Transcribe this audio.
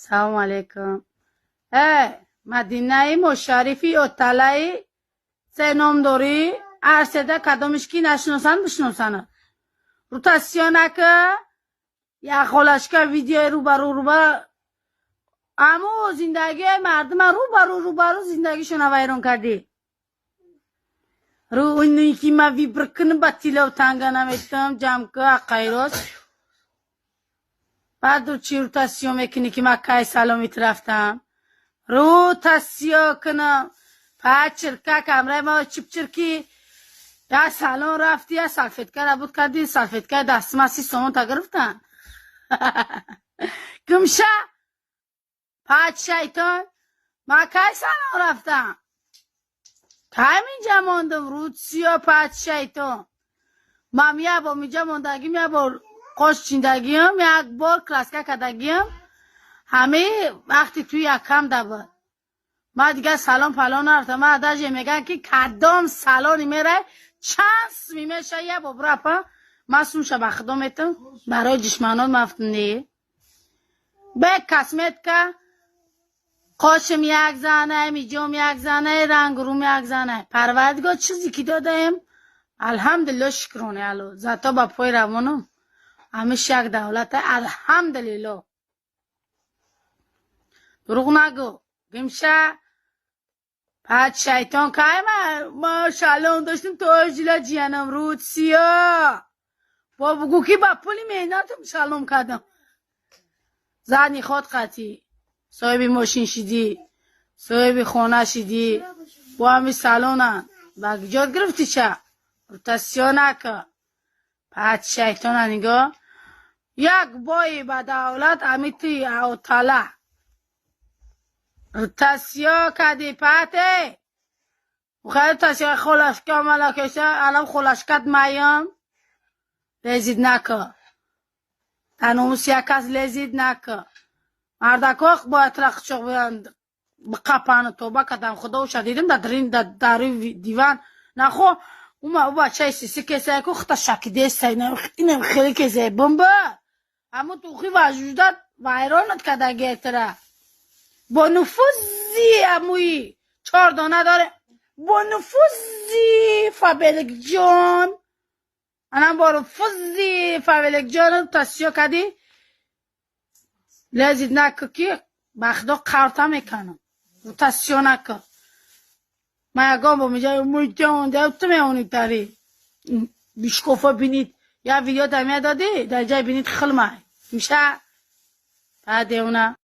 Салому алейкум. Э, Мадинаи Мошарифи Оталаи се ном дорӣ, арседа кадомиш ки нашиносанд, бишиносанд. Рутасиё нака, як холашка видеои рӯбарӯ рӯба аму зиндагиҳои мардума рӯбарӯ рӯбарӯ зиндагишона вайрон кардӣ. Рӯ ки ма выбор кунам, ба тилов танга наметам, ҷамъ ку аққайрос. Баъд чӣ рӯтасиё мекунӣ, ки ман кай саломит рафтам? Рӯтасиё кунам. Пачирка камраи ма чипчирки я салон рафти, я салфетка рабуд кардӣ, салфеткаи дастима 30 сомон та гирифтан. Гумша, пач шайтон, ман кай салон рафтам? Кай минҷа мондам, рӯтсиё, пач шайтон. Ман як бор минҷа мондагим, як бор қош чиндагиам, як бор краска кардагиам. Ҳамаи вақти ту якам да буд. Ман дигар салон палон нарафтам. Ман даже мегӯям, ки кадом салоне мерай, чанд суми меша, як бор бирапа. Ман сумша ба худо метам, барои душманот мафтам не. Бе косметика қошим як зана, миҷом як зана, рангу рум як зана. Парвардигор чизе ки додаем, алҳамдулилло, шукрони Алло. Зато ба пои равонам. Ҳамиш як давлата, алҳамдулилло. Дурӯғ нагӯ. Гимша, пад шайтон, кай ма шалом доштем, то ҷила ҷиянам рӯтсиё. Бо бугӯ, ки ба пули меҳнатам шалом кардам. Зани ход қатӣ. Соҳиби мошин шидӣ, соҳиби хона шидӣ. Бо ҳами салонан. Ба ҷод гирифтӣ ча? Рӯтасиё нака. Пад шайтона нигоҳ. Як бои ба давлат ами ти отала. Рӯтасиё кардӣ, пате. Хеле тасиё холашка малакеша, алам холашкат маям. Лезить нака. Дар номуси як кас лезить нака. Мардако бояд тира қичоқ биёянд биқапану тоба кардам. Худо уша дидим дар дари диван нахо ума у бачаи сиси кесае ку хта шакидесай, инам хеле кесае бомба ҳамун тухи важуждат вайронат кардагиетра бо нуфузи амуи чор дона доре, бо нуфузи Фабеликҷон, анам бо нуфузи Фабеликҷон тасиё кардӣ. Лезить нака, ки ба худо қарта меканам. Тасиё нака. Ман ягон бо миҷа ту меонӣ тари бишкофа бинид, як видео да медодӣ дар ҷай бинид хилмай миша баъд девона.